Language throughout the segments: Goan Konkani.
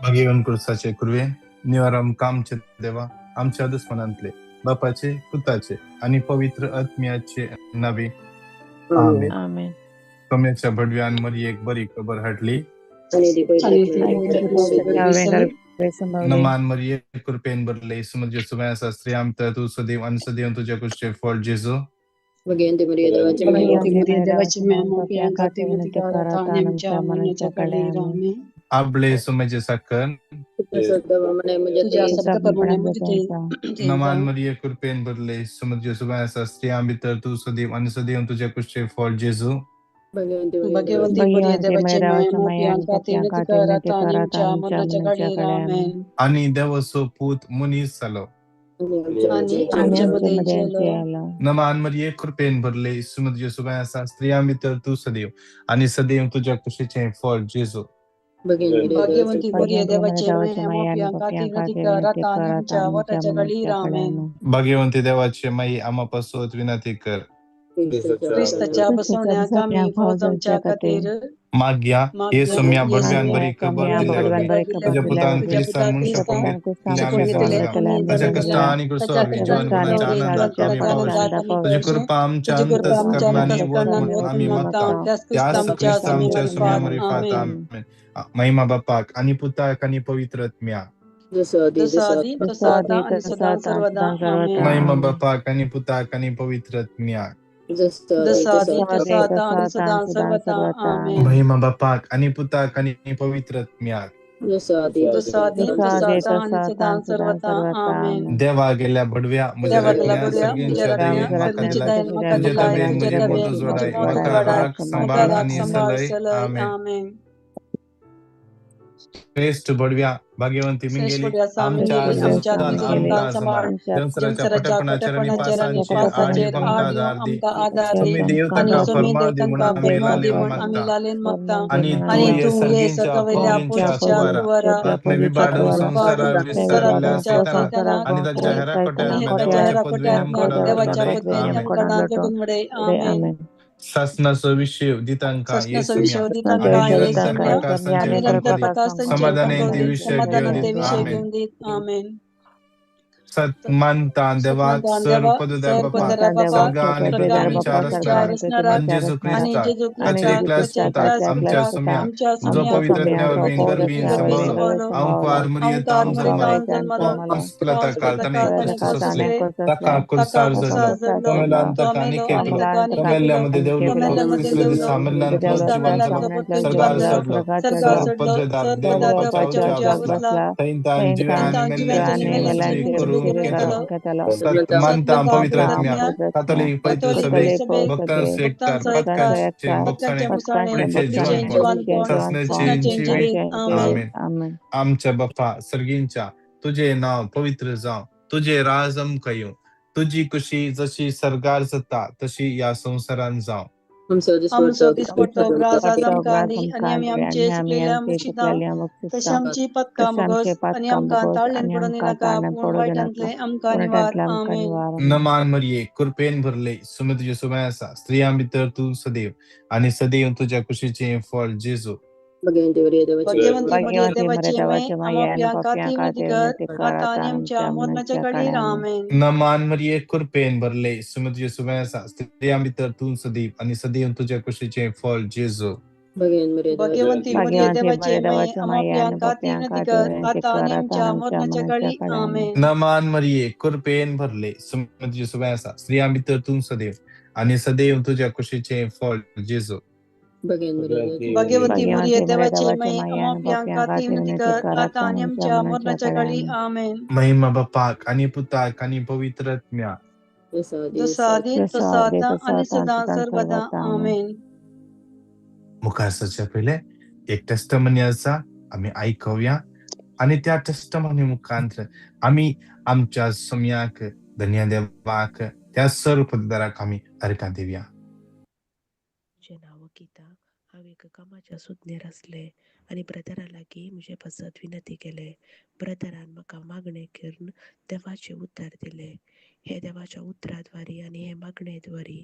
भाग्यवान क्रुसाचे कुरवे निवार आमकां आमच्या देवा आमच्या दुस्मनांतले बापाचे पुताचे आनी पवित्र आत्म्याचे नावे आमेन. आमेन. सोम्याच्या भडव्यान मरियेक बरी खबर हाडली. आणि ती आणि पवित्र ती आत्म्याने पवित्र गर्भी आत्म्याने गर्भे संभवली. नमान मरिये कृपेन भरले सुमत सुमय आसा स्त्रियां भितर तूं सदैव आनी सदैव तुज्या कुशीचें फळ जेजू. भगवंती मरिया देवाची माई भगवंती भगवंती मरिया मरिया देवाची देवाची माय माय पाप्यां पाप्यां खातीर खातीर विनंती विनंती कर कर आता आता आणि आणि आमच्या आमच्या मरणाच्या मरणाच्या काळी काळी. आमेन. आपले सुमेचे साकर. सद्प्रमाणे म्हणजे तुझ्या ते शब्दाप्रमाणे म्हणजे ते ते नमान जावं. मरिये कृपेन भरले सुमत सुमय आसा स्त्रियां भितर तूं सदैव आनी सदैव तुज्या कुशीचें फळ जेजू. भगवंती मरिया भगवंती देवाची मरिया भगवंती देवाची मरिया माय देवाची माय पाप्यां खातीर पाप्यां विनंती खातीर कर विनंती आता कर आणि आता आमच्या आणि आमच्या मरणाच्या मरणाच्या काळी काळी. आमेन. आमेन. आनी देवाचो पूत मनीस जालो. आणि आणि आमच्या आणि आमच्या आमच्या मध्ये मध्ये जेलो. जेलो. नमान मरिये कृपेन भरले सुमत सुमय आसा स्त्रियां भितर तूं सदैव आनी सदैव तुज्या कुशीचें फळ जेजू. भगवंती मरिया भाग्यवंती देवाची मरिया भगवंती मरिया देवाची देवाची माय माय पाप्यां पाप्यां खातीर विनंती खातीर कर विनंती आता कर आणि आता आमच्या आणि आमच्या मरणाच्या काळी मरणाच्या काळी. आमेन. आमेन. भाग्यवंती देवाचे माई आम्हा पासत विनंती कर. क्रिस्ताच्या क्रिस्ताच्या क्रिस्ताच्या बसवण्याक आमी बसवण्याक फावो जावच्या जावच्या खातीर खातीर मागया हे मागया सोम्या हे भडव्यान सोम्या बरी खबर मागया दिल्या भडव्यान वरवीं बरी खबर तुझ्या दिल्या पुतान वरवीं तुझ्या क्रिस्तान पुता मनशापण क्रिस्तान पुतान क्रिस्तान घेतले आमी शकून मनशापण घेतले जल्मल्या. घेतले आमी आमी ताच्या जल्मल्या. कश्टां जल्मल्या. आनी ताच्या क्रुसावरवीं ताच्या जिवन कश्टान कश्टां आनी गुणाच्या क्रुसावरवीं आनंदाक क्रुसावरवीं आमी जीवन पावचे. आनंदाक आमी तुजी पावचे. कृपा आमच्या तुजी कृपा आमच्या अंतस्करणांनी वत अंतस्करणान म्हूण वत आमी म्हूण मागता. मागता. त्याच त्याच क्रिस्ता आमच्या क्रिस्ता सुम्या आमच्या सुम्या मारिफात. मारिफात. आमेन. आमेन. महिमा बापाक आनी पुताक आनी पवित्र आत्म्याक. जसो आदी जसो जसो आदी जसो तसो आता आदी आणि तसो सदा आता सर्वदा. सदा सर्वदा. आमेन. महिमा आमेन. बापाक आनी पुताक आनी पवित्र आत्म्याक. जसो आदी जसो तसो आदी जसो तसो आदी आता तसो आणि आता सदा सदा सर्वदा. सर्वदा. आमेन. महिमा बापाक आनी पुताक आनी पवित्र आत्म्याक. जसो आदी जसो आदी जसो तसो आदी आता तसो आणि आता सदा सदा सर्वदा. सर्वदा. आमेन. आमेन. देवा गेल्या भडव्या म्हज्या देवा गेल्या राखण्या बडव्या म्हज्या सर्गींच्या राखण्या दयेन म्हाका सर्गींच्या दिलाय. दयेन म्हाका तुजे दिलाय. तबेन तुज्या म्हजी तबेन मोत म्हजी जोडाय मोत म्हाका जोडाय. राख म्हाका सांबाळ राख आनी सांबाळ सलय. सलय. आमेन. आमेन. श्रेष्ठ बडव्या भाग्यवंती श्रेष्ठ मिंगेली बडव्या आमच्या मिंगेली आमच्या संस्थान संस्थान आमकां सांबाळ. सांबाळ. जंसराच्या जंसराच्या खोटेपणाचेर आनी खोटेपणाचेर आनी पासांचेर आड पासांचेर येवंक आड आदार येवंक दी. आमकां आदार दी. सुमी देव आनी ताका सुमी फर्माण देव दी म्हूण तांकां आमी फर्मान दी लालेन म्हूण आमी मागता. लालेन मागता. आनी तूं आनी हे तूं हे सर्गींच्या सर्गावयल्या पौरींच्या पोरच्या कुवारा कुंवरा आत्मविबाडून आत्मविबाडून संवसारार संवसारार विस्तारिल्ल्या तुमच्या सैतानाक सैतानाक आनी ताच्या आनी हेरा आनी कोट्यात्म्या ताच्या देवाच्या हेरा पदवेन कोट्यात्म्या आमकां देवाच्या लटून वडय. पदवेन आमेन. आमकां लटून वडय. आमेन. सासनाचो विशेव दितांकां सासनाचो येसुम्या विशेव आनी दितांकां निरंतर येसुम्या प्रकाशांचेर आनी निरंतर करून दीत. प्रकाशांचेर समाधानान करून ते दीत. विशय घेवन समाधानान दीत. ते विशय आमेन. घेवन दीत. आमेन. सन्मानता देवाक सन्मानता सर देवा पदुदार सर बापा पदरा बापा सर्गा आनी सर्गा आनी पृथ्वीच्या पृथ्वीच्या रचणाराक रचणाराक आनी जेजू आनी क्रिस्ताक जेजू ताच्या क्रिस्ताक एकल्याच ताच्या पुताक एकल्याच आमच्या पुताक सुम्या आमच्या जो सुम्या पवित्र जो आत्म्यावरवीं पवित्र गर्भीन गर्भीन संभवलो संभवलो अंकुआर मरियेतान अंकार जल्मलो मरियतान जल्मलो पोंस पिलाता पोंस काल ताणें पिलाता कश्ट ताणें कश्ट सोंसले सोंसले ताका ताका कुर्सार जडलो कुर्सार जडलो तोमेलान तो ताका मेलो निकेपलो आनी ताका तोमेल्ल्या निकेपलो मदें देवलो तोमेल्ल्या पोत मदें तिसऱ्या देवलो दिसा मेल्ल्यांतलो क्रिस्ता जिवान मेल्ल्यांतलो जालो परतून सर्गार जिवान जालो चडलो सर्गार सर चडलो पदवेदार सर देव पदरा बापाच्या देवाच्या उजव्या उजव्या बसला बसला थंय ताण जिव्या थंय आनी ताण जिव्यांची मेल्ल्यांची आनी मेल्ल्यांची मुसंडी करूंक मुसंडी करूंक येतलो येतलो सन्मानता सन्मानता पवित्र पवित्र आत्म्या आत्म्या कातोलीक पवित्र कातोलीक सभेक पवित्र सभेक भक्तांचो एकठार भक्तांचो एकठार पथकांचें भोगसाणें पथकांचें मुसाणें कुडीचें कुडीचें जिवानपण जिवानपण सासणाचें सासणाचें जिवीत. जिवीत. आमेन. आमेन. आमच्या बापा सर्गींच्या तुजें नांव पवित्र जावं, तुजें राज आमकां येवं, तुजी खुशी जशी सर्गार जाता तशी ह्या संवसारान जावं. आमचो आमचो दिसपडतो दिसपडतो ग्रास आज आमकां दी आनी आमी आमचे चुकलेल्या मुक्षिता तशें आमची पथकां मुगोस आनी आमकां ताळल्यान पडून नाका पूण वायटांतलें आमकां निवार. आमेन. नमान मरिये कृपेन भरले सुमे तुजे सुमाय आसा स्त्रियां भितर तूं सदैव आनी सदैव तुज्या कुशीचें फळ जेजू. भगवंती मरिया देवाची भाग्यवंती मरिया भगवंती देवाची मरिया माय देवाची माय आमा पाप्यां खातीर खातीर विनंती कर विनंती कर आता आता आनी आमच्या आमच्या मरणाच्या मरणाच्या घडयेर. काळी. आमेन. नमान मरिये कृपेन भरले सुमे तुजे सुमाय आसा स्त्रियां भितर तूं सदैव आनी सदैव तुज्या कुशीचें फळ जेजू. भगवंती मरिया देवाची भाग्यवंती मरिया भगवंती देवाची मरिया माय देवाची आमा माय खातीर पाप्यां विनंती खातीर कर विनंती आता कर आनी आता आमच्या आमच्या मरणाच्या मरणाच्या घडी. काळी. आमेन. नमान मरिये कृपेन भरले सुमे तुजे सुमाय आसा स्त्रियां भितर तूं सदैव आनी सदैव तुज्या कुशीचें फळ जेजू. भगवंती मरिया देवाची भाग्यवंती भगवंती मरिया मरिया देवाची देवाची माय माय आमा पाप्यां खातीर खातीर विनंती विनंती कर कर आता आता आनी आमच्या आमच्या मरणाच्या मरणाच्या काळी. घडी. आमेन. महिमा बापाक आनी पुताक आनी पवित्र आत्म्याक. जसो आदी जसो आदी जसो तसो आदी आता तसो आनी आता सदां सदां सर्वदा. सर्वदा. आमेन. आमेन. मुखार सरच्या पयलें एक टेस्टमनी आसा आमी आयकुया आनी त्या टेस्टमनी मुखांत आमी आमच्या सम्याक धन्य देवाक त्या सर्व पददाराक आमी अर्घां दिवया. म्हजें नांव गीता. हांव एक कामाच्या सुदनेर आसलें आनी ब्रदरा लागीं म्हजे पासत विनंती केलें. ब्रदरान म्हाका मागणें करून देवाचें उतर दिलें. हे देवाच्या उतरा द्वारी आनी हे मागणे द्वारी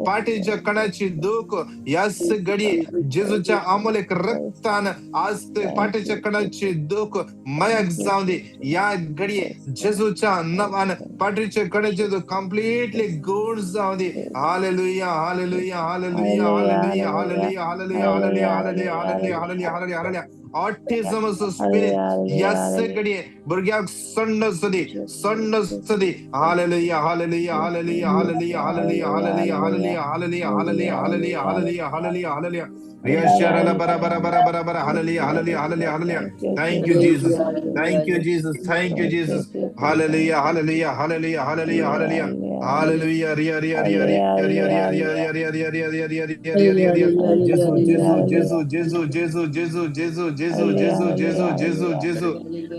पाठीच्या कणाची दूख याच घडये जेजूच्या अमोलेक रक्तान आज ते पाठीच्या कणाची दूख मयक जावं दे. या घडये जेजूच्या नावान पाठीच्या कणाची दूख कंप्लीटली गुण जावं दे. Hallelujah, hallelujah, hallelujah, hallelujah, hallelujah, hallelujah, hallelujah, hallelujah, hallelujah, hallelujah, hallelujah, hallelujah. Autism spirit याच घडये भुरग्याक संड दे, संड दे. Hallelujah, hallelujah, hallelujah, hallelujah, hallelujah, hallelujah, hallelujah, hallelujah, hallelujah, hallelujah, hallelujah, hallelujah, hallelujah. रियाशाराला बरा बरा बरा बरा बरा. Hallelujah, hallelujah, hallelujah, hallelujah. Thank you Jesus, thank you Jesus, thank you Jesus. Hallelujah, hallelujah, hallelujah, hallelujah, hallelujah, hallelujah. Riya Riya Riya Riya Riya Riya Riya Riya Riya Riya Riya Riya Riya Riya Riya Riya Riya. जेजू जेजू जेजू जेजू जेजू जेजू जेजू जेजू जेजू जेजू जेजू जेजू.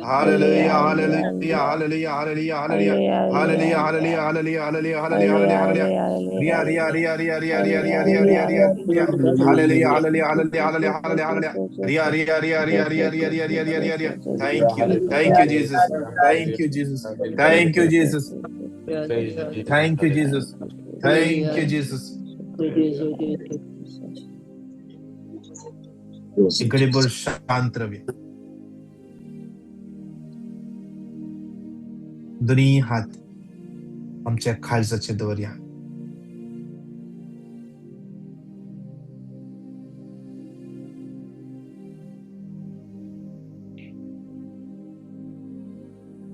Hallelujah, hallelujah, hallelujah, hallelujah, hallelujah, hallelujah, hallelujah, hallelujah, hallelujah, hallelujah, hallelujah, hallelujah. Riya Riya Riya Riya Riya Riya Riya Riya Riya Riya Riya. Hallelujah, hallelujah, hallelujah, hallelujah, hallelujah, hallelujah. Riya Riya Riya Riya Riya Riya Riya Riya Riya Riya Riya. Thank you, thank you Jesus, thank you Jesus, thank you Jesus, thank you Jesus, thank you Jesus. इकडे शांत रव्या. दोन्ही हात आमच्या काळजाचे दवरया.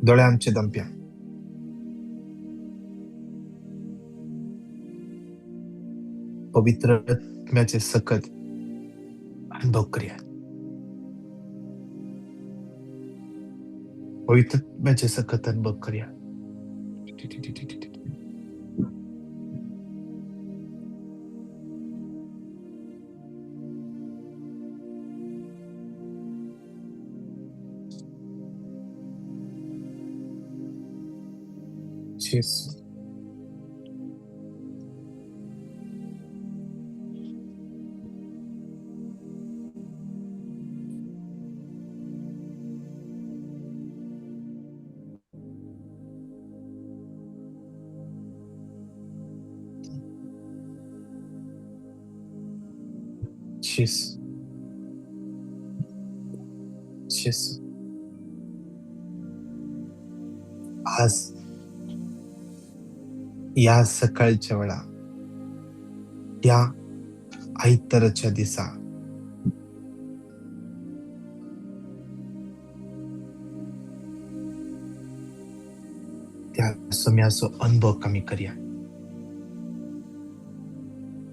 दोळे आमचे दमप्या. पवित्र आत्म्याचे सकत अनुभव करूया. पवित्र आत्म्याचे सकत अनुभव करूया. Jesus. Jesus. Jesus. आज या सकाळच्या वेळा, त्या आयताराच्या दिसा, त्या सम्याचो अनुभव कमी करया.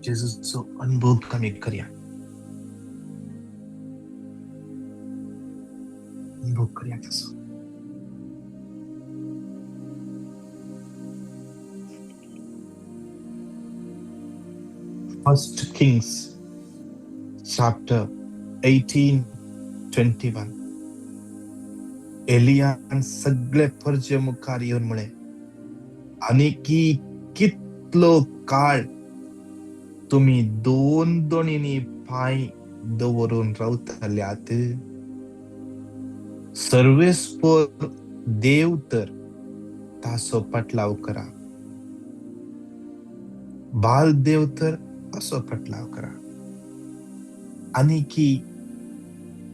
जेजूचो अनुभव कमी करया. अनुभव करया तसो. First Kings chapter 18:21. एलियान सगळे परजे मुखार येवन म्हळें, आनी की कितलो काळ तुमी दोन दोणींनी पांय दवरून रावतल्यात? सर्वेस्पर देव तर तासो पटलाव करा, बाल देव तर असो पटलाव करा. आनी की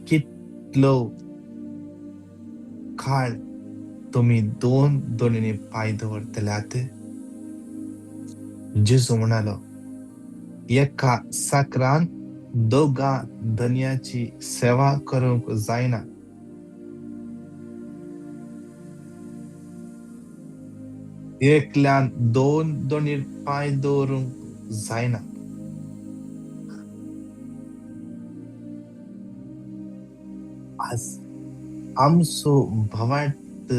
कितलो काळ तुमी दोन दोणींनी पांय दवरतल्यात? जेजू म्हणालो, एका साकरान दोगा धनयाची सेवा करूंक जायना. एकल्यान दोन दोणीर पांय दवरूंक जायना. आज आमचो भवार्थ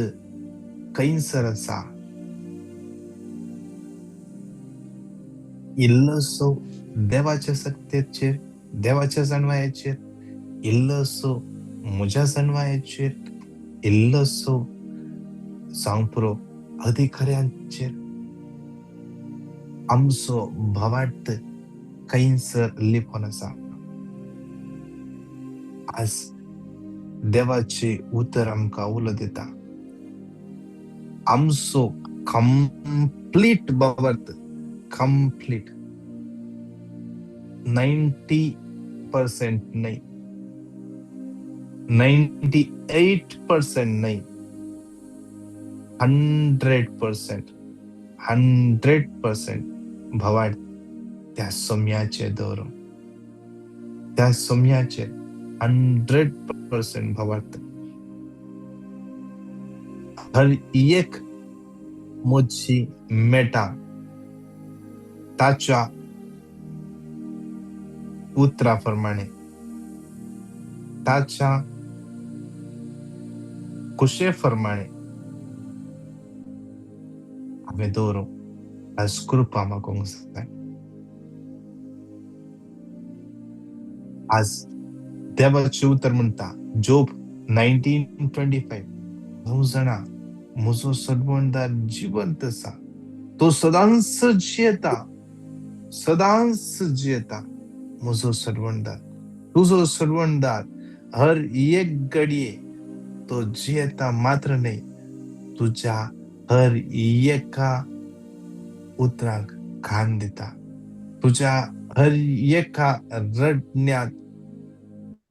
खंयसर आसा? इल्लोसो देवाच्या सक्तेचेर, देवाच्या जाणवायेचेर, इल्लोसो म्हज्या जाणवायेचेर, इल्लोसो जावंक पुरो अधिकाऱ्यांचेर. आमचो भवार्थ खंयसर लिपोन आसा? आज देवाचे उतर आमकां उलो दिता, आमचो कंप्लीट भावार्थ, कंप्लीट 90% न्हय, 98% न्हय, 100%, 100% भवाड त्या सोम्याचेर दवरूं, त्या सोम्याचेर 100% भवार्थ. हर एक मोची मेटा ताच्या उतरा प्रमाणे, ताच्या कुशे प्रमाणे हांवें दवरूं. आज कृपा मागूंक जाय. आज देवाचें उतर म्हणटा, जोब 19:25, हांव जाणा म्हजो सर्वणदार जिवंत आसा, तो सदांच जियेता, सदांच जियेता. म्हजो सर्वणदार, तुजो सर्वणदार हर एक घडये तो जियेता मात्र न्हय, तुज्या हर एका उतराक कान दिता, तुज्या हर एका रडण्यात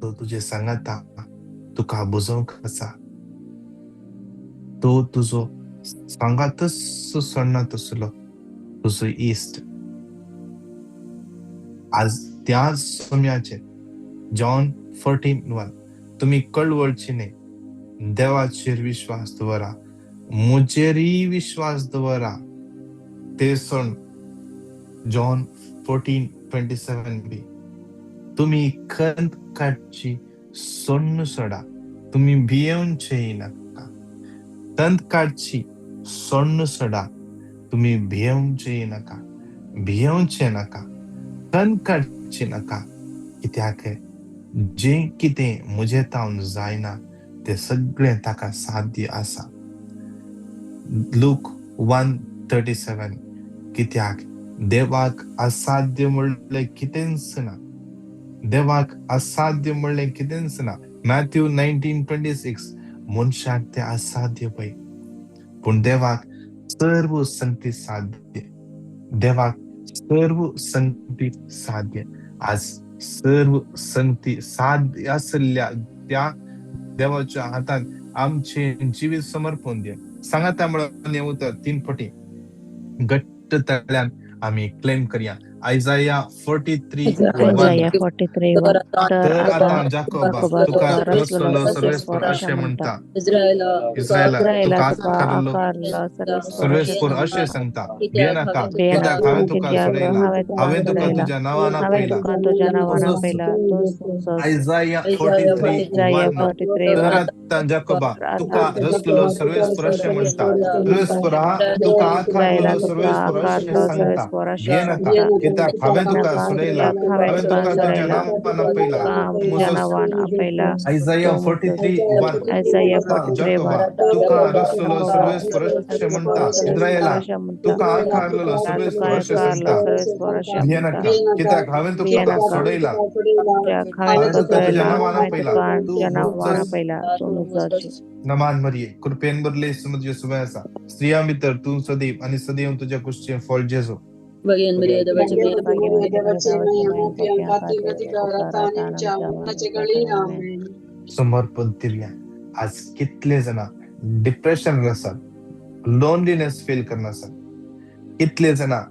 तो तुजे सांगाता, तुका बुजोवंक आसा. तो तुजो सांगातच सोडना तसलो तुजो इश्ट. आज त्या सोम्याचेर जॉन 14:1, तुमी कळवळची न्हय, देवाचेर विश्वास दवरा, म्हजेरय विश्वास दवरा. ते सोड जॉन 14:27 बी, तुमी खंत काडची सोण्ण सोडा, तुमी भियेवचे नाका. खंत काडची सोण्ण सोडा, तुमी भियेवचे नाका, भियेवचे नाका, खंत काडची नाका. कित्याक जें कितें म्हजें तावन जायना तें सगळें ताका साध्य आसा. लूक 1:37, कित्याक देवाक असाध्य म्हणलें कितेंच ना, देवाक असाध्य म्हणलें कितेंच ना. मॅथ्यू 19:26, मनशाक तें असाध्य पळय, पूण देवाक सर्व संगती साध्य, देवाक सर्व संगती साध्य. आज सर्व संगती साध्य आसल्या त्या देवाच्या हातान आमचें जिवीत समर्पण दिया. सांगाता म्हणून उतर 3 पटी घट्ट तळ्यान आमी क्लेम करया. आयजाया 43:1, Isaiah 43:1, तर तर आतां आतां जाकोबा जाकोबा तुका तुका रचलो रचलो सर्वेस्पर सर्वेस्पर अशें अशें म्हणटा, म्हणटा, इस्रायला इस्रायला तुका तुका आकारलो आकारलो सर्वेस्पर सर्वेस्पर अशें अशें सांगता, सांगता, भियेनाका, भियेनाका, कित्याक हांवें तुका कित्याक सोडयला, हांवें तुका हांवें तुका सोडयला, तुज्या नांवान हांवें आपयला. तुका तुज्या नांवान तुजो आपयला, तूं तुजोच. आयजाया आयजाया 43:1, 43:1, तर आतां जाकोबा तर तुका आतां रचलेलो सर्वेस्पर अशें म्हणटा, सर्वेस्पर तुका इस्रायला आकारलेलो तुका सर्वेस्पर अशें आकारलो सांगता, सर्वेस्पर अशें भियेनाका, सांगता, कित्याक हांवें तुका भियेनाका, सोडयला, कित्याक हांवें हांवें तुका तुका तुज्या सोडयला, नांवान आपयला, तुका तूं तुज्या म्हजो. नांवान आपयला, आयजाया तूं म्हजोच. 43:1, आयजाया आतां 43:1, जाकोबा तुका रचलेलो जाकोबा सर्वेस्पर तुका अशें म्हणटा, सर्वेस्पर इस्रायला अशें म्हणटा, तुका आकारलेलो तुका सर्वेस्पर अशें आकारलो सांगता, सर्वेस्पर अशें म्हणटा, भियेनाका, कित्याक हांवें तुका भियेनाका, सोडयला, कित्याक हांवें हांवें तुका तुका तुज्या सोडयला, नांवान हांवें आपयला, तुका तूं तुज्या नांवान म्हजोच. आपयला, तूं म्हजोच. नमान मरिये, कृपेन भरले सुमत सुबह आसा, स्त्रियां भितर तूं सदैव आनी सदैव तुज्या कुशीचें फळ जेजू. भाग्यवान मरिया देवाची माय, भाग्यवती देवाची माय, पाप्यां खातीर समर्पण दिल्या. आज कितले जाणां डिप्रेशन आसात, लोनलीनेस फील करना आसात, कितले जाणां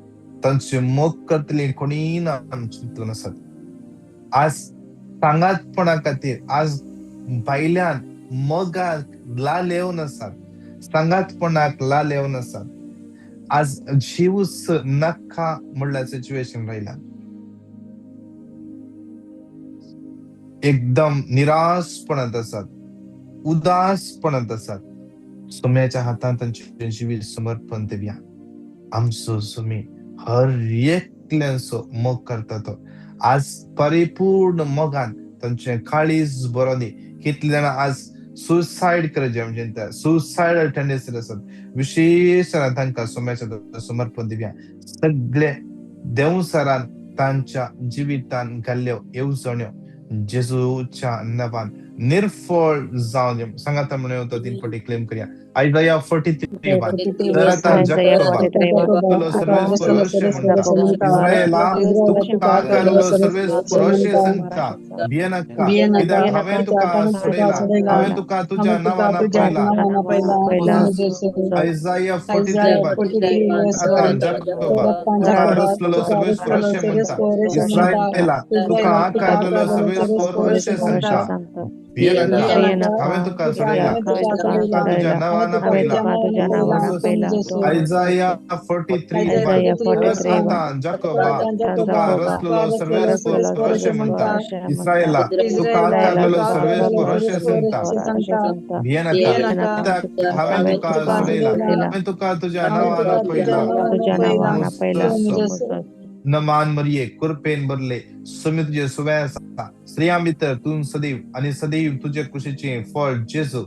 तांचे मोग करतली कोणीय ना चिंतून आसात. आज सांगातपणा खातीर आज भायल्यान मोगाक लालेवन आसात, सांगातपणाक लालेवन आसात. आज जीवच नाका म्हणल्यार सिच्युएशन रायला, एकदम निराशपणांत आसात, उदासपणांत आसात. सोम्याच्या हातान तांचे जिवीत समर्पण दिवया. आमचो सोमी हर एकल्यांचो मोग करता तो आज परिपूर्ण मोगान तांचें काळीज बरो दी. कितले जाणां आज सुसायड करचे म्हणजे सुसायडल टेंडन्सी आसात, विशेश तांकां सोम्याच्या समर्पण दिवया. सगळे देवसरान तांच्या जिवितान घाल्ल्यो येवजण्यो जेजूच्या नांवान निर्फळ जावन सांगाता म्हणून तो तीन पटी क्लेम करया. आयजाया 43:1 तर आतां जाकोबा तुलो सर्वेस्पर अशें म्हणटा, इस्रायला तुका आकारलो सर्वेस्पर अशें सांगता, भियेनाका, कित्याक हांवें तुका सोडयला, हांवें तुका तुज्या नांवान आपयला. आयजाया 43:1 आतां जाकोबा तुका रचलेलो सर्वेस्पर अशें म्हणटा, इस्रायला तुका आकारलेलो सर्वेस्पर अशें सांगता, भियेनाका, हांवें तुका सोडयला, तुका तुज्या नांवान आपयला. आयजाया 43:1 तर आतां जाकोबा तुका रचलेलो सर्वेस्पर अशें म्हणटा, इस्रायला तुका आकारलेलो सर्वेस्पर अशें सांगता, भियेनाका, कित्याक हांवें तुका सोडयला, हांवें तुका तुज्या नांवान आपयला. नमान मरिये कृपेन भरले, सुमी तुजे सुवे आसा, स्त्रियां भितर तूं सदैव आनी सदैव तुजे कुशीचें फळ जेजू.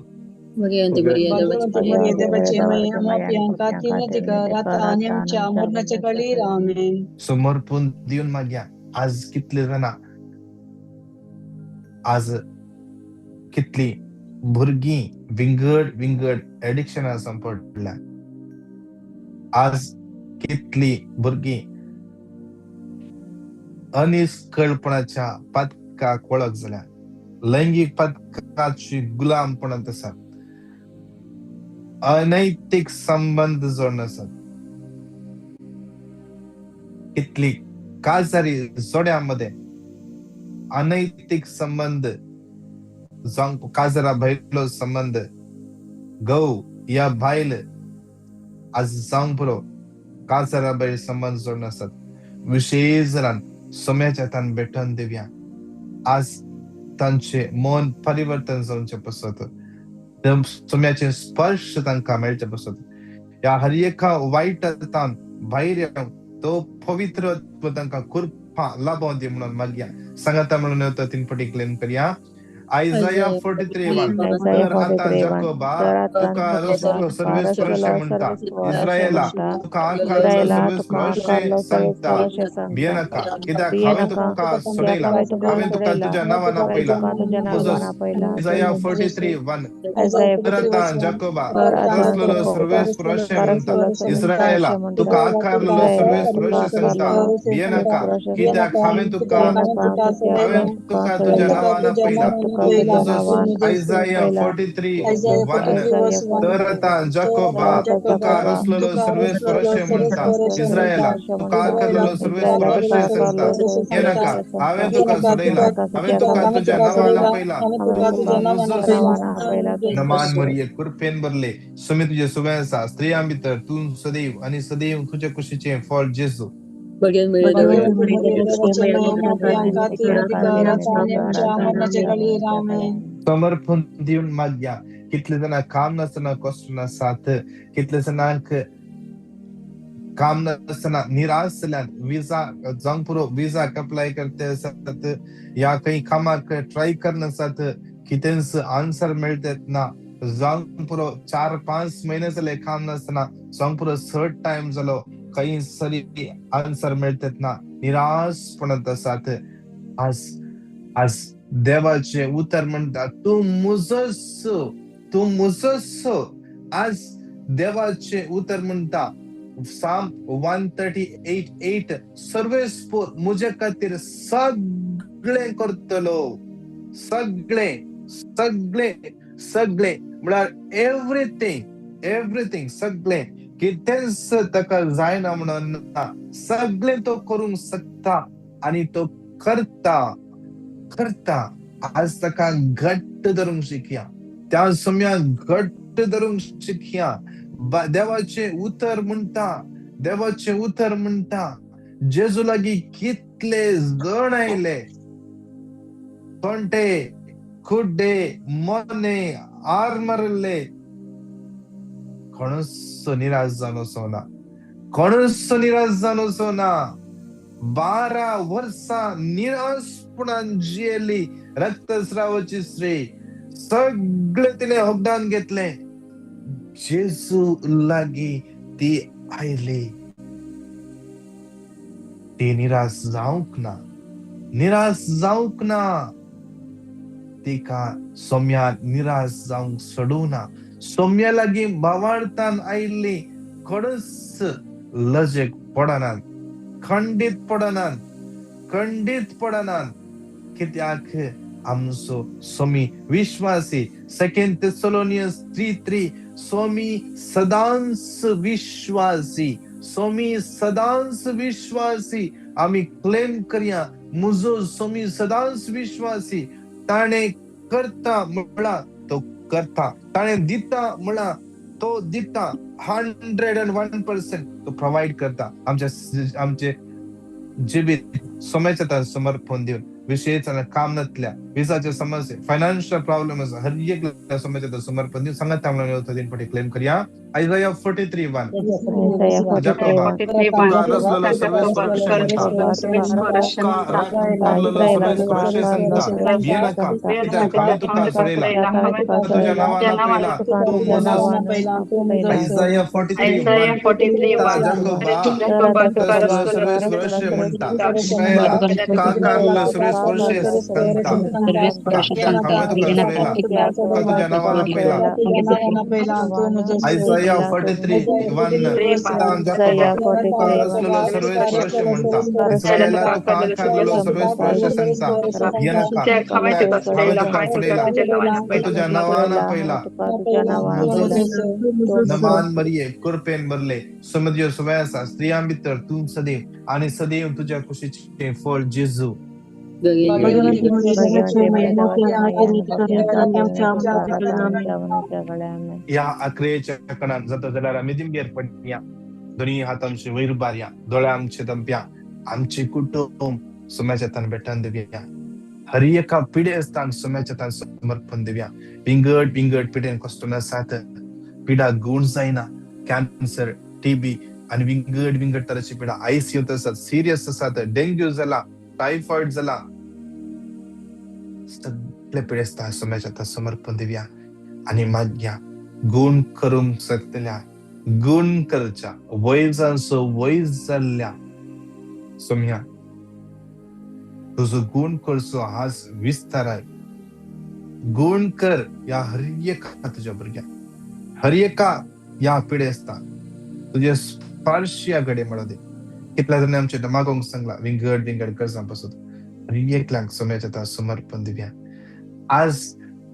समर्पण दिवन मागया. आज कितले जाणां, आज कितली भुरगीं विंगड विंगड एडिक्शना सांपडल्या, आज कितली भुरगीं अनिस्कळपणाच्या पातकाक वळख जाल्या, लैंगीक पातकाची गुलामपणांत आसात, अनैतिक संबंद जोडून आसात, कितली काजारी जोड्यामध्ये अनैतिक संबंध जावंक, काजरा भायलो संबंध घोव या बायल आज जावंक पुरो काजरा भायर संबंद जोडून आसात. विशेश जाणान सोम्याच्या हातान भेटोवन दिवया. आज तांचे मन परिवर्तन जावचे पसत, सोम्याचे स्पर्श तांकां मेळचे पसत, ह्या हर एका वायट हातान भायर येवन तो पवित्र तांकां कृपा लाभोवन दी म्हणून मागया. सांगाता म्हणून तो तीन पटी क्लेम करया. आयजाया 43:1 तर आतां जाकोबा तुका रचलो सर्वेस्पर अशें म्हणटा, इस्रायला तुका आकारलो सर्वेस्पर अशें सांगता, भियेनाका, कित्याक हांवें तुका सोडयला, हांवें तुका तुज्या नांवान आपयला. आयजाया 43:1 तर आतां जाकोबा रचलेलो सर्वेस्पर अशें म्हणटा, इस्रायला तुका आकारलेलो सर्वेस्पर अशें सांगता, भियेनाका, कित्याक हांवें तुका तुज्या नांवान आपयला. आयजाया 43:1 तर आतां जाकोबा तुका रचलेलो सर्वेस्पर अशें म्हणटा, इस्रायला तुका आकारलेलो सर्वेस्पर अशें सांगता, भियेनाका, हांवें तुका सोडयला, हांवें तुका तुज्या नांवान आपयला. नमान मरिये कृपेन भरले, सुमी तुजे सुवे आसा, स्त्रियां भितर तूं सदैव आनी सदैव तुजे कुशीचें फळ जेजू. समर्पण दिवन मागया. कितले जाणां काम नासतना कश्ट आसात, कितले जाणांक काम नासतना निराश जाल्यात, विजा जावंक पुरो विजाक अप्लाय करते आसात या खंय कामाक ट्राय करनासात, कितेंच आन्सर मेळत ना, जावंक पुरो 4-5 म्हयने जाले काम नासतना, जावंक पुरो थर्ड टायम जालो खंय सरी आन्सर मेळत ना, निराशपणांत आसात. आज आज देवाचें उतर म्हणटा, तूं मुजस, तूं मुजस. आज देवाचें उतर म्हणटा Psalm 138:8 सर्वेस्पर मुजे खातीर सगळें करतलो, सगळें सगळें सगळें म्हळ्यार एवरीथींग एवरीथींग सगळें, कितेंच ताका जायना म्हणून ना, सगळें तो करूंक शकता आनी तो करता करता. आज ताका घट्ट धरूंक शिकया, त्या सम्याक घट्ट धरूंक शिकया. देवाचें उतर म्हणटा, देवाचें उतर म्हणटा, जेजू लागीं कितले जण आयले, तोंटे कुड्डे मोने आर मारिल्ले, कोणूच निराश जावन ना, कोणूच निराश जावन ना. 12 वर्सां निराशपणान जियेली रक्तस्रावाची स्त्री, सगळे तिणे योगदान घेतलें. जेजू लागीं ती आयली, ती निराश जावंक ना, निराश जावंक ना. तिका सोम्यान निराश जावंक सोडूं ना. सोम्या लागीं भावार्थान आयिल्ली खडूच लजेक पडनात, खंडीत पडनात, खंडीत पडनात. कित्याक आमचो सोमी विश्वासी. सेकंड थेसलोनियन्स 3:3, सोमी सदांच विश्वासी, सोमी सदांच विश्वासी. आमी क्लेम करया, म्हजो सोमी सदांच विश्वासी. ताणें करता म्हळां तो करता, ताणें दिता म्हळां तो दिता, 101% तो प्रोवायड करता. आमच्या आमचे जिवीत सोम्याच्या समर्पण दिवन विशेष काम नसल्या विसाचे समस्या, फायनान्शियल प्रॉब्लेम आसा, हर एक सोम्याच्या समर्पण दिवन सांगता म्हणून तीन पटी क्लेम करया. आयजाया 43:1. जाकोबा, तुका रचलेलो सर्वेस्पर अशें म्हणटा, तुका राखलेलो सर्वेस्पर अशें सांगता, भियेनाका, कित्याक हांवें तुका सोडयला, तुज्या नांवान आपयला, तूं म्हजो. आयजाया 43:1. जाकोबा, तुका रचलेलो सर्वेस्पर अशें म्हणटा, इस्रायला, तुका आकारलेलो सर्वेस्पर अशें सांगता, कित्याक हांवें तुका सोडयला, तुका तुज्या नांवान आपयला. आयजाया 43:1. जाकोबा, तुका रचलेलो सर्वेस्पर अशें म्हणटा, इस्रायला, तुका आकारलेलो सर्वेस्पर अशें सांगता, भियेनाका, कित्याक हांवें तुका सोडयला, तुका तुज्या नांवान आपयला. नमान मरिये, कृपेन भरले, समुद्र सवय आसा, स्त्रियां भितर तूं सदैव आनी सदैव तुज्या कुशीचें फळ जेजू. ह्या आक्रियेच्या कणान जाता जाल्यार आमी दिमगेर पडया, दोनी हात आमचे वयर बारया, दोळे आमचे दमप्या, आमचे कुटुंब सोम्याच्या हातान भेटान दिवया. हर एका पिडेस्तांक सोम्याच्या हातान समर्पण दिवया. विंगड विंगड पिडेन कश्ट आसात, पिडा गुण जायना, कॅन्सर, टीबी आनी विंगड विंगड तरेची पिडा, आयसीयूत आसात, सिरियस आसात, डेंग्यू जाला, टायफॉयड जाला, सगळे पिडेस्तांक सोम्याच्या हातान समर्पण दिवया. आनी मागया गुण करूंक शकतल्या, गुण करच्या वयजांचो वय जाल्ल्या सोम्या, तुजो गुण करचो आज विस्ताराय. गुण कर ह्या हर एका तुज्या भुरग्याक, हर एका ह्या पिडेस्ताक तुजे स्पर्श ह्या घडये मेळो दी. कितल्या जाणांनी आमचे मागोवंक सांगला विंगड विंगड गरजां पासून, हर एकल्यांक सोम्याच्या हातान समर्पण दिवया. आज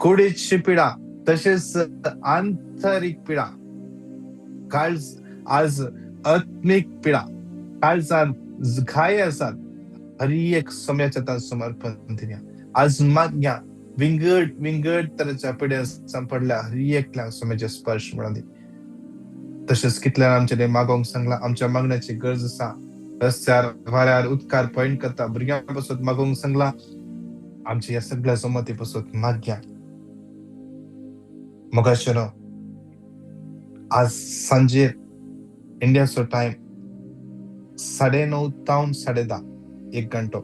कुडीची पिडा तशेंच आंतरीक पिडा, काळज, आज आत्मीक पिडा, काळजान घाय आसात, हर एक सोम्याच्या हातान समर्पण दिवया. आज मागया विंगड विंगड तरेच्या पिड्या सांपडल्या हर एकल्यांक सोम्याचे स्पर्श मेळों दी. तशेंच कितल्या आमचे मागोवंक सांगला, आमच्या मागण्याची गरज आसा, रस्त्यार वाऱ्यार उदकार पॉयंट करता भुरग्यां पासत मागोवंक सांगला, आमच्या ह्या सगळ्या जमती पासत मागया. मोगाचेरो, आज सांजेर इंडियाचो टायम 9:30 तावन 10:30, एक घंटो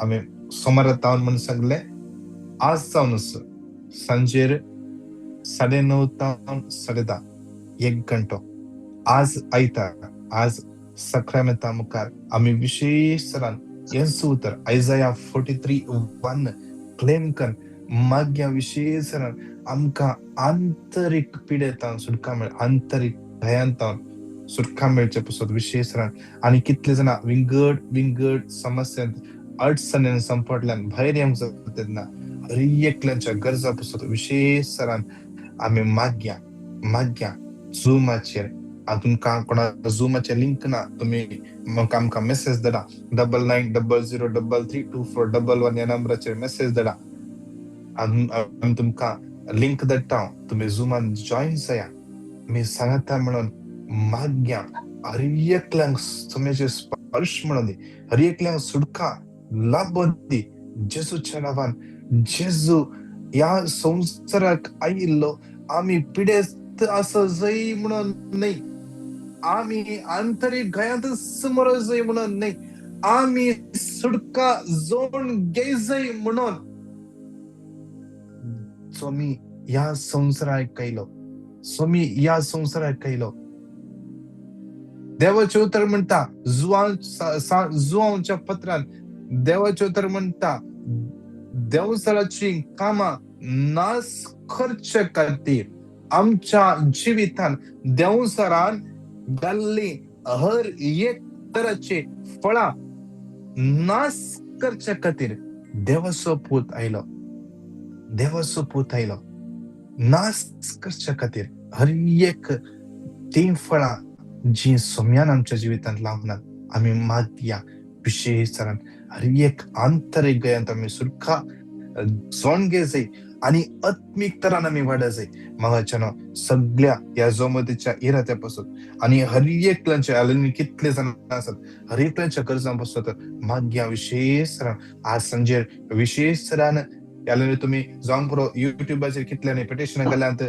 आमी सोमारा तावन म्हूण सांगले, आज जावन सांजेर 9:30 तावन 10:30, एक घंटो. आज आयतार, आज सक्रामेंता मुखार आमी विशेश तरान हेंच उतर आयजाया 43:1 क्लेम कर मागया. विशेश तरान आमकां आंतरीक पिडेतावन सुटका मेळ, आंतरीक भयांतावन सुटका मेळचे पासत विशेश तरान. आनी कितले जाणां विंगड विंगड समस्यांत अडचणीन संपडल्यान भायर येवंक जाता तेन्ना हर एकल्यांच्या गरजा पासत विशेश तरान आमी मागया. मागया झुमाचेर, तुमकां कोणा झुमाचेर लिंक ना, तुमी म्हाका आमकां मेसेज धाडा, 9900332411 ह्या नंबराचेर मेसेज धाडा, आमी तुमकां लिंक धाडटा, तुमी झुमान जॉयन जाया. आमी सांगता म्हणून मागया, हर एकल्यांक सोम्याचे स्पर्श म्हणून दी, हर एकल्यांक सुटका लाभ दी जेजूच्या नांवान. जेजू ह्या संवसाराक आयिल्लो आमी पिडेस्त आसा जाय म्हणून न्हय, आमी आंतरीक घायांतच मरो जाय म्हणून न्हय, आमी सुटका जोड घेय म्हणून स्वामी ह्या संवसाराक आयलो, स्वामी ह्या संवसाराक आयलो. देवाचें उतर म्हणटा जुवांच्या पत्रान, देवाचें उतर म्हणटा देवसराची कामां नाश करचे खातीर आमच्या जिवितान देवसरान घाल्ली हर एक तराची फळां नाश करचे खातीर देवाचो पूत आयलो. देवाचो पूत आयलो नाश करचे खातीर हर एक तीं फळां जीं सोम्यान आमच्या जिवितांत लावनात. आमी मागया विशेश तरान हर एक आंतरीक गयांत आमी सुटका जोण घे जाय आनी आत्मीक तरान आमी वाडा जाय. म्हाका सगळ्या ह्या जोमतीच्या इराद्या पासून आनी हर एकल्याच्या आनी कितले जाण आसात हर एकल्याच्या गरजां पासून मागया विशेश तरान. आज सांजेर विशेश तरान ह्या तुमी जावंक पुरो युट्यूबाचेर कितल्यांनी पिटिशनां घाल्यांत,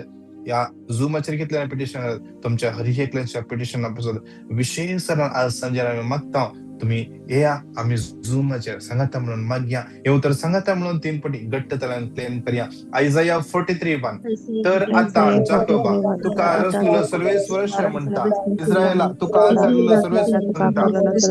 ह्या झुमाचेर कितल्यांनी पिटिशनां घाल्यात, तुमच्या हर एकल्याच्या पिटिशना पासून विशेश तरान आज सांजेर आमी मागता तुमी येया आमी झुमाचेर सांगाता म्हणून मागया. हे उतर सांगाता म्हणून तीन पटी घट्ट तरान क्लेम करया. आयजाया 43:1. तर आता जाकोबा तुका रचलेलो सर्वेश्वर अशें म्हणटा, इस्रायला तुका आकारलेलो सर्वेश्वर म्हणटा,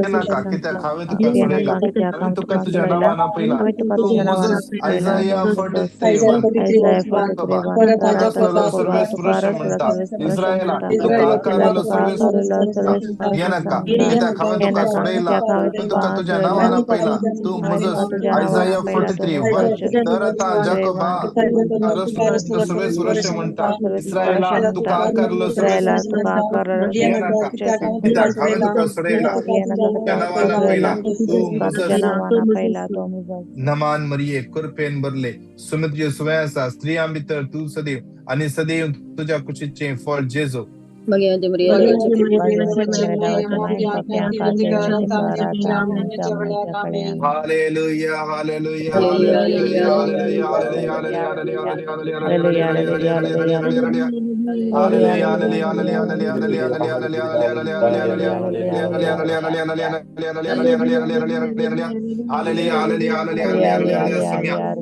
नाका कित्याक हांवें तुका सोडयला, हांवें तुका तुज्या नांवान आपयला, तूं म्हजोच. आयजाया 43:1. जाकोबा तुका रचलेलो सर्वेश्वर अशें म्हणटा, इस्रायला तुका आकारलेलो सर्वेश्वर म्हणटा, नाका कित्याक हांवें तुका सोडयला, तुका तुझ्या नांवान आपयला, तूं म्हजोच. आयजाया 43:1. तर आता जाकोबा तुका रचलेलो सर्वेश्वर अशें म्हणटा, इस्रायला तुका आकारलेलो सर्वेश्वर नाका कित्याक हांवें तुका सोडयला, तुज्या नांवान आपयला, तूं म्हजोच. नमान मरिये कृपेन भरले सुमित्र्यो सुवे आसा, स्त्रियां भितर तूं सदैव आनी सदैव तुज्या कुशीचें फळ जेजू. भगवती मरिया hallelujah hallelujah hallelujah hallelujah hallelujah hallelujah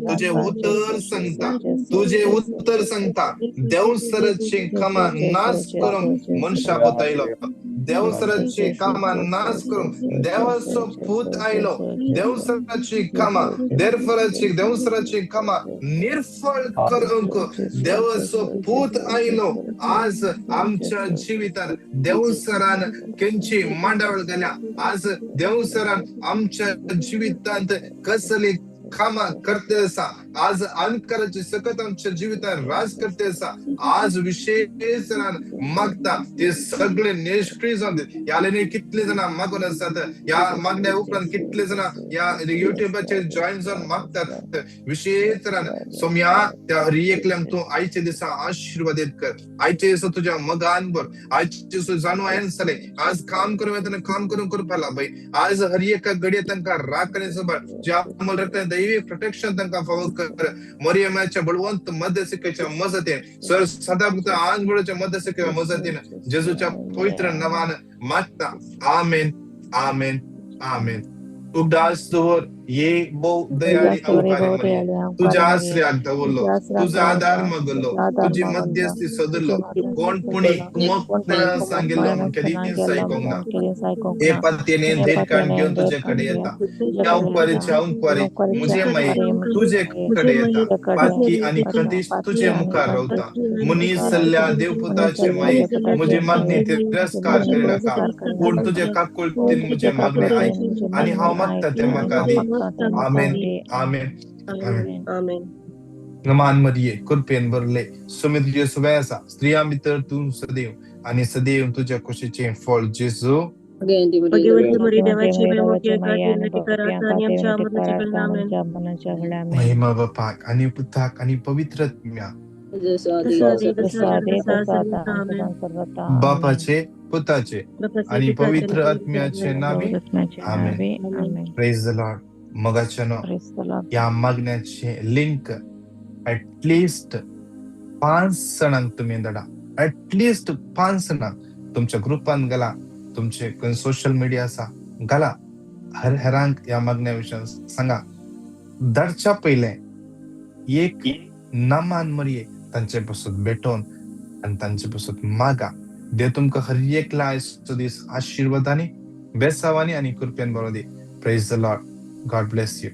तुझे उत्तर सांगता, तुझे उत्तर सांगता देवसराची कामां नाश करून मनशा पूत आयलो, देवसराची कामां नाश करून देवाचो पूत आयलो, देवसराची कामां देरफराची देवसराची कामां निर्फळ करूंक देवाचो पूत आयलो. आज आमच्या जिवितान देवसरान केंची मांडावळ घाल्या, आज देवसरान आमच्या जिवितांत कसली कामां करते आसा, आज अंधकाराची सकत आमच्या जिवितान राज करते आसा. आज विशेष मागता ते सगळे निष्क्रिय जावन ह्या कितले जाणां मागून आसात, ह्या मागण्या उपरांत कितले जाणां ह्या युट्यूबाचेर जॉईन जावन मागतात. विशेष तरान सोम्या त्या हर एकल्यांक तूं आयच्या दिसा आशिर्वादीत कर, आयच्या दिसा तुज्या मगान भर, आयच्या दिसा जाणू आयन जालें आज काम करूं येतना काम करूं करपाला बाय. आज हर एका घडये तांकां राख आनी सांबाळ, ज्या अमल रक्तान दैवी प्रोटेक्शन तांकां फावो कर. मरियमाच्या बळवंत मध्यस्थीच्या मजतीन सर सदाभक्त आंगोळच्या मध्यस्थीच्या मजतीन जेजूच्या पवित्र नावान मागता, आमेन आमेन आमेन. उगडास दवर ये भोव दयाळी अवकारी मरिये, तुझ्या आश्रयाक दवरलो, तुझा आधार मागलो, तुझी मध्यस्थी सदलो, कोण पुणी कुमक सांगिल्लो म्हण केदींच आयकोंक ना. हे पातयेने धीर काण घेवन तुजे कडेन येता, ह्या उपकारीचे अंकुवारी मुझे माई तुजे कडेन येता, पातकी आनी खंतीश तुजे मुखार रावता. मुनी सल्ल्या देवपुताचे माई म्हजी मागणी तिरस्कार करिनाका, पूण तुजे काकुळतीन म्हजे मागणे आयक आनी हांव मागता तें म्हाका दी. आमेन आमेन आमेन. नमान मरिये कृपेन भरले सुमित्र्यो सुवे आसा, स्त्रियां भितर तूं सदैव आनी सदैव तुज्या कुशीचें फळ जेजू. महिमा बापाक आनी पुताक आनी पवित्र आत्म्याक, बापाचे पुताचे आनी पवित्र आत्म्याचे नावे आमेन. Praise the Lord. मगाच्यानो ह्या मागण्याचे लिंक ऍटलिस्ट 5 जाणांक तुमी धाडा, ऍटलिस्ट 5 जाणांक तुमच्या ग्रुपान घाला, तुमचे सोशल मिडिया आसा घाला, हर हेरांक ह्या मागण्या विशयान सांगा. धाडच्या पयलें एक नामान मरये तांचे पासून भेटोवन आनी तांचे पासून मागा. देव तुमकां हर एकला आयचो दीस आशिर्वादांनी, बेसावांनी आनी कृपेन बरो दी. Praise the Lord. God bless you.